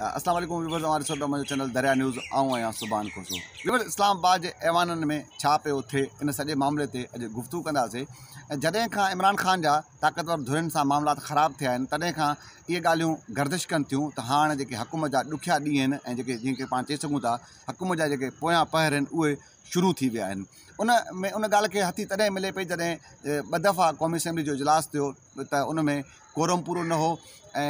اسلام عليڪم ويورز اوهان ڏسو پيا منهنجو چينل دريا نيوز آئون آهيان سبحان کوسو ويورز اسلام آباد جي ايوانن ۾ ڇا پيو ٿئي ان سڄي معاملي تي اڄ گفتگو ڪنداسين ۽ جڏهن کان عمران خان جا طاقتور ڌرين سان معاملات خراب ٿيا آهن تڏهن کان اهي ڳالهيون گردش ڪن ٿيون ته هاڻ جيڪي حڪومت جا ڏکيا ڏينهن آهن ۽ جيڪي جنهن کي پاڻ چئي سگهون ٿا حڪومت جا جيڪي پويان پهر آهن اهي شروع ٿي ويا آهن ان ۾ ان ڳالهه کي هٿي تڏهن ملي پئي جڏهن ٻه دفعا قومي اسيمبلي جو اجلاس ٿيو ته ان ۾ ڪورم پورو نه هو ۽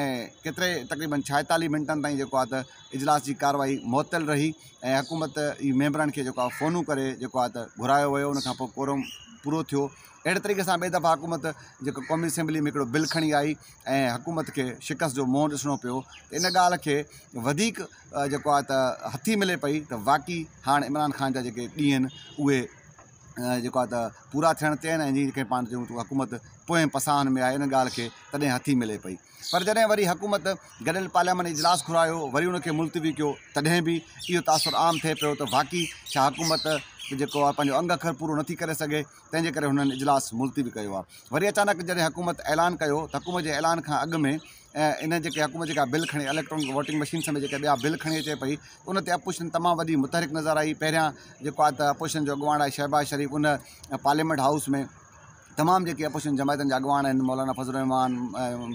ڪيتري تقريبن ڇائيتاليهه منٽن تائين جيڪو آهي ته اجلاس جي ڪارروائي معطل رهي ۽ حڪومت جي ميمبرن کي جيڪو آهي فونون ڪري جيڪو آهي ته گهرايو ويو ان کان پوء ڪورم پورو ٿيو اهڙي طريقي سان ٻئي دفعا حڪومت جيڪو قومي اسيمبلي ۾ هڪڙو بل کڻي آئي ۽ حڪومت کي شڪست جو منهن ڏسڻو پيو ته ان ڳالهه کي وڌيڪ جيڪو آهي ته هٿي ملي پئي ته واقعي هاڻ عمران خان جا جيڪي ڏينهن آهن اهي جيڪو آهي ته پورا ٿيڻ تي آهن ۽ جنهن کي پاڻ چئون ته حڪومت پوئين پساهن ۾ آهي ان ڳالهه کي تڏهن هٿي ملي پئي پر جڏهن وري حڪومت گڏيل پارلياماني اجلاس گهرايو وري ان کي ملتوي ڪيو تڏهن به اهو تاثر عام ٿئي پيو ته واقعي ڇا حڪومت جيڪو آهي پنهنجو انگ اکر پورو نٿي ڪري سگهي تنهن جي ڪري هنن اجلاس ملتوي ڪيو آهي وري اچانڪ جڏهن حڪومت اعلان ڪيو ته حڪومت جي اعلان کان اڳ ۾ ان جيڪي حڪومت جيڪا بل کڻي اليڪٽرانڪ ووٽنگ مشين سميت جيڪي ٻيا بل کڻي اچي پئي ان تي اپوزيشن تمام وڏي متحرڪ نظر آئي پهريان جيڪو آهي ته اپوزيشن جو اڳواڻ آهي شهباز شريف ان پارليامينٽ هائوس ۾ تمام جيڪي اپوزيشن جماعتن جا اڳواڻ آهن مولانا فضل الرحمان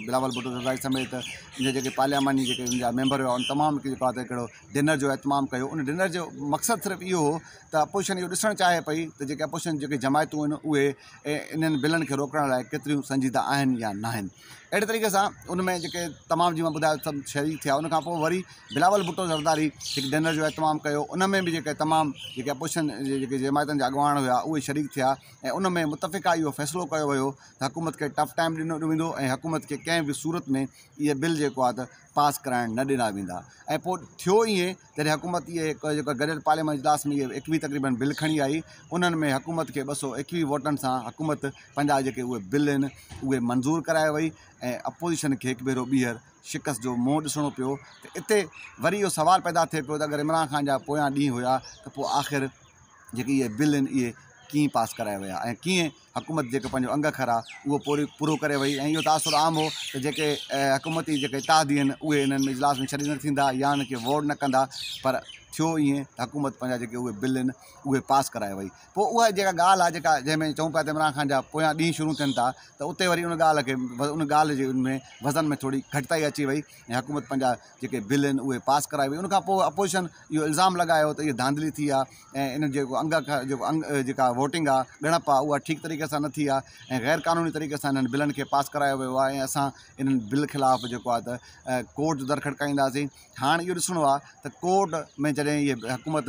بلاول ڀٽو زرداري سميت ان جا جيڪي پارلياماني جيڪي ان جا ميمبر هئا ان تمام جيڪو آهي ته هڪڙو ڊنر جو اهتمام ڪيو ان ڊنر جو مقصد صرف اهو هو ته اپوزيشن اهو ڏسڻ چاهي پئي ته جيڪي اپوزيشن جيڪي جماعتون آهن اهي انهن بلن کي روڪڻ لاء ڪيتريون سنجيده آهن يا ناهن اهڙي طريقي سان ان ۾ جيڪي تمام جيئن مان ٻڌايو سڀ شريڪ ٿيا ان کان پوء وري بلاول ڀٽو زرداري هڪ ڊنر جو اهتمام ڪيو ان ۾ به جيڪي تمام جيڪي اپوزيشن جي جيڪي جماعتن جا اڳواڻ هيا اهي شريڪ ٿيا ۽ ان ۾ متفقه اهو فيصلو ڪيو ويو ته حڪومت کي ٽف ٽائيم ڏنو ويندو ۽ حڪومت کي ڪنهن به صورت ۾ اهي بل جيڪو آهي ته پاس ڪرائڻ نه ڏنا ويندا ۽ پوء ٿيو ائين جڏهن حڪومت اهي جيڪو گڏيل پارلياماني اجلاس ۾ اهي ايڪويهه تقريبن بل کڻي آئي انهن ۾ حڪومت کي ٻه سو ايڪويهه ووٽن سان حڪومت پنهنجا جيڪي اهي بل آهن اهي منظور ڪرائي وئي ۽ اپوزيشن کي هڪ ڀيرو ٻيهر شڪست جو منهن ڏسڻو پيو ته اتي وري اهو سوال پيدا ٿئي پيو ته اگر عمران خان جا پويان ڏينهن هيا ته پوء آخر جيڪي اهي بل آهن اهي ڪيئن پاس ڪرايا ويا ۽ ڪيئن حڪومت جيڪو پنهنجو انگ اکر آهي اهو پوري پورو ڪري وئي ۽ اهو تاثر عام هو ته جيڪي حڪومتي جيڪي اتحادي آهن اهي انهن اجلاس ۾ شريڪ نه ٿيندا يا ان کي ووٽ نه ڪندا پر ٿيو ائين ته حڪومت پنهنجا جيڪي اهي بل آهن اهي پاس ڪرائي وئي پوء اها جيڪا ڳالهه آهي جيڪا جنهن ۾ چئون پيا ته عمران خان جا پويان ڏينهن شروع ٿين ٿا ته اتي وري ان ڳالهه کي ان ڳالهه جي ان ۾ وزن ۾ ٿوري گهٽتائي اچي وئي ۽ حڪومت پنهنجا جيڪي بل آهن اهي پاس ڪرائي وئي ان کان پوء اپوزيشن اهو الزام لڳايو ته اهي ڌانڌلي ٿي آهي ۽ ان جيڪو انگ اکر جيڪو انگ جيڪا ووٽنگ آهي ڳڻپ آهي اها ٺيڪ طريقي سان نه ٿي آهي ۽ غير قانوني طريقي سان انهن بلن کي پاس ڪرايو ويو آهي ۽ اسان انهن بل خلاف جيڪو آهي ته ڪورٽ جو در کڙڪائينداسين هاڻ اهو ڏسڻو آهي ته ڪورٽ ۾ جڏهن اهي حڪومت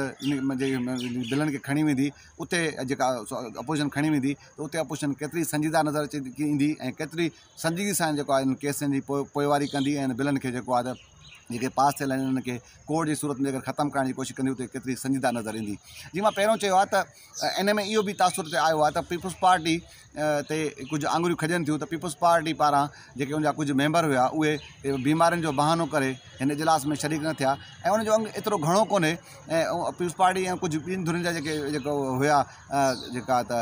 بلن کي کڻي ويندي اتي جيڪا اپوزيشن کڻي ويندي ته اتي اپوزيشن ڪيتري سنجيده نظر اچي ايندي ۽ ڪيتري سنجيدگي سان جيڪو آهي انهن ڪيسن جي پوئواري ڪندي ۽ بلن کي جيڪو آهي ته جيڪي پاس ٿيل آهن انهن کي ڪورٽ جي صورت ۾ اگر ختم ڪرڻ جي ڪوشش ڪندي اتي ڪيتري سنجيده نظر ايندي جيئن مان پهريون چيو آهي ته ان ۾ اهو به تاثر اتي آيو آهي ته پيپلز پارٽي تي ڪجهه آڱريون کڄن ٿيون ته پيپلز پارٽي پاران جيڪي ان جا ڪجهه ميمبر هيا اهي بيمارين جو بهانو ڪري هن اجلاس ۾ شريڪ نه ٿيا ۽ ان جو انگ ايترو گهڻو ڪونهي ۽ پيپلز پارٽي ۽ ڪجهه ٻين ڌرين جا جيڪي جيڪو هيا جيڪا ته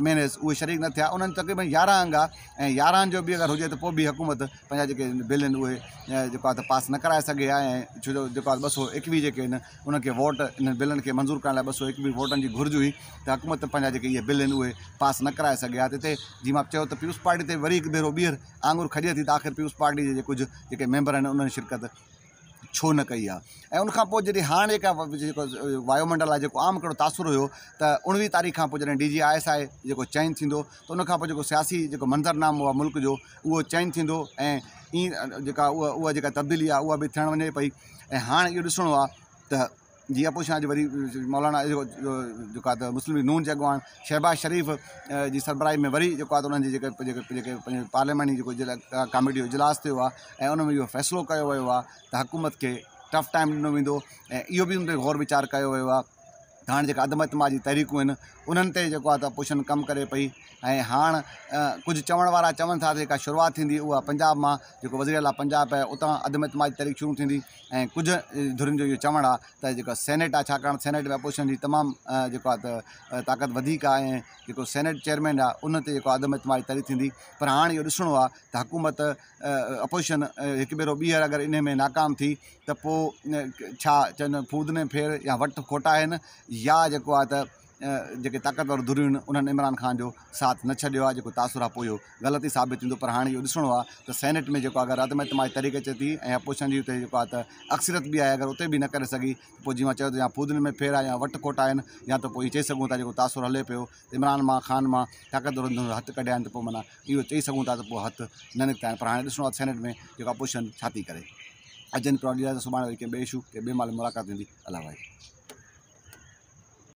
ايم اين ايز اهي شريڪ نه ٿيا انهن تقريبن يارهن انگ آهي ۽ يارهن جو به اگر هجي ته پوء به حڪومت پنهنجا جيڪي بل آهن اهي جيڪو آهي ته پاس نه ڪرائي سگهي ها ۽ ڇو جو جيڪو آهي ٻه سو ايڪويهه جيڪي آهن انهن کي ووٽ انهن بلن کي منظور ڪرڻ لاء ٻه سو ايڪويهه ووٽن جي گهرج هئي ته حڪومت پنهنجا جيڪي اهي بل آهن اهي پاس نه ڪرائي سگهي ها ته هتي جيئن مان چيو ته پيپلز پارٽي تي وري هڪ ڀيرو ٻيهر آڱر کڄي ٿي ته آخر پيپلز پارٽي جي ڪجهه جيڪي ميمبر آهن انهن شرڪت ڇو نه ڪئي آهي ۽ ان کان پوء جڏهن هاڻ جيڪا جيڪو وايو منڊل آهي جيڪو عام هڪڙو تاثر هيو ته اڻويهه تاريخ کان پوء جڏهن ڊي جي I S I جيڪو چينج ٿيندو ته ان کان پوء جيڪو سياسي جيڪو منظرنامو آهي ملڪ جو اهو چينج ٿيندو ۽ ائين جيڪا اها اها جيڪا تبديلي آهي اها به ٿيڻ وڃي پئي ۽ هاڻ اهو ڏسڻو آهي ته جي اپوزيشن اڄ وري مولانا جيڪو آهي ته مسلم ليگ نون جي اڳواڻ شهباز شريف جي سربراهي ۾ وري جيڪو آهي ته انهن جي جيڪي جيڪي جيڪي پنهنجي پارلياماني جيڪو ڪاميٽي جو اجلاس ٿيو آهي ۽ ان ۾ اهو فيصلو ڪيو ويو آهي ته حڪومت کي ٽف ٽائيم ڏنو ويندو ۽ اهو به ان تي غور ويچار ڪيو ويو آهي. ته هاڻ جيڪا عدم اعتماد جي تحريڪون آهن انهن تي جيڪو آهي ته اپوزيشن ڪم ڪري پئي ۽ هاڻ ڪجهه چوڻ وارا چون ٿا ته جيڪا شروعات ٿيندي اها پنجاب مان جيڪو وزير اعليٰ پنجاب آهي اتان عدم اعتماد جي تحريڪ شروع ٿيندي ۽ ڪجهه ڌرين جو اهو چوڻ آهي ته جيڪا سينيٽ آهي ڇاڪاڻ سينيٽ ۾ اپوزيشن جي تمام جيڪو آهي ته طاقت وڌيڪ آهي ۽ جيڪو سينيٽ چيئرمين آهي ان تي جيڪو عدم اعتماد جي تحريڪ ٿيندي پر هاڻ اهو ڏسڻو آهي ته حڪومت اپوزيشن هڪ ڀيرو ٻيهر اگر انهي ۾ ناڪام ٿي ته پوء ڇا چون ڦودني ڦير يا وٽ کوٽا آهن يا جيڪو آهي ته جيڪي طاقتور ڌريون آهن انهن عمران خان جو ساٿ نه ڇڏيو آهي جيڪو تاثر آهي پوء اهو غلط ئي ثابت ٿيندو پر هاڻي اهو ڏسڻو آهي ته سينيٽ ۾ جيڪو اگر عدم اعتماد جي تحريڪ اچي ٿي ۽ اپوزيشن جي اتي جيڪو آهي ته اڪثريت به آهي اگر اتي به نه ڪري سگهي ته پوء جيئن مان چيو ته يا ڦودني ۾ ڦير آهي يا وٽ کوٽا آهن يا ته پوء اهو چئي سگهون ٿا جيڪو تاثر هلي پيو عمران مان خان مان طاقتور ڌرين هٿ ڪڍيا آهن ته پوء معنيٰ اهو چئي سگهون ٿا ته پوء هٿ نه نڪتا آهن پر هاڻي ڏسڻو آهي ته سينيٽ ۾ جيڪا اپوزيشن ڇا ٿي ڪري. اڄ جن پروگرام ڏيندا ته سڀاڻي وري ڪنهن ٻئي اشو ڪنهن ٻئي مهل ملاقات ٿيندي الله واهي.